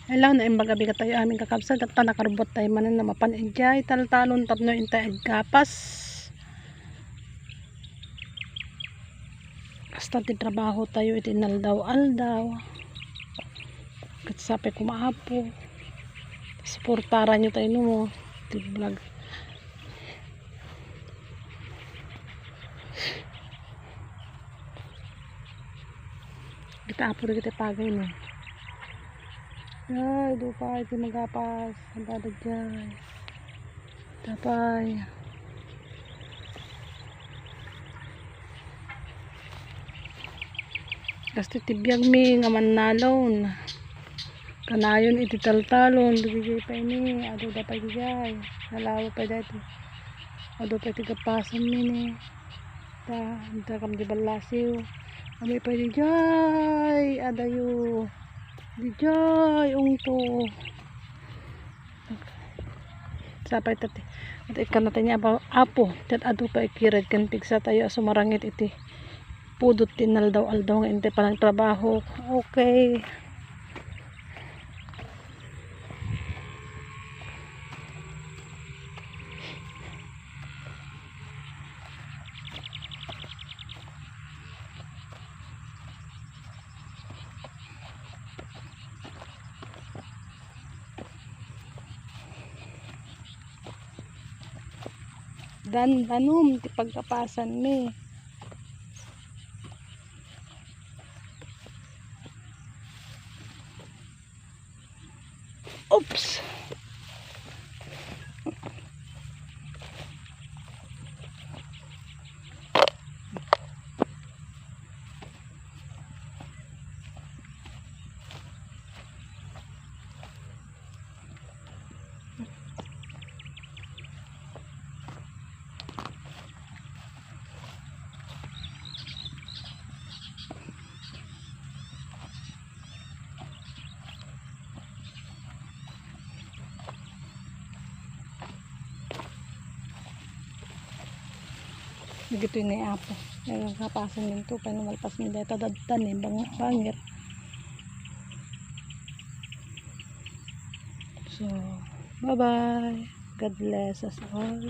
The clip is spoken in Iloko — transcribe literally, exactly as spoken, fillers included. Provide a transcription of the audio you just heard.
Hello, naimbag a bigat tayo amin kakabsat, at ta nakarubbot tayo manen a mapan idiay taltalon tapno intay aggapas. Basta ti trabaho tayo iti inaldaw-aldaw. Ket sapay koma Apo, suportaranyo tayo no mo ti vlog. Kita Apo dagiti pagayna. Ay, adu pay ti magapas. Ang dadadyay. Tapay. Basta ti biagmi nga mannalon. Kanayon iti taltalon, dagiti pay ni, adu da pay diay. Nalawa pay daytoy. Adu pay ti gapasanmi ni. Ta, anta kam di ballasiw. Kami pay diay, adayo. Diay, ungto. Sapay ta ti, at ikkan na tayo niya, Apo, Apo, ket adu pay kired ken pigsa tayo a sumarangit iti pudot ti inaldaw-aldaw nga intay panagtrabaho. Okay. Dandanom ti pagkapasanmi. Oops! Dagitoy ni Apo. Nagkakapasan din to, kaya malpas ni deta dadtan eh, bang-, bangir. So, bye-bye. God bless us all.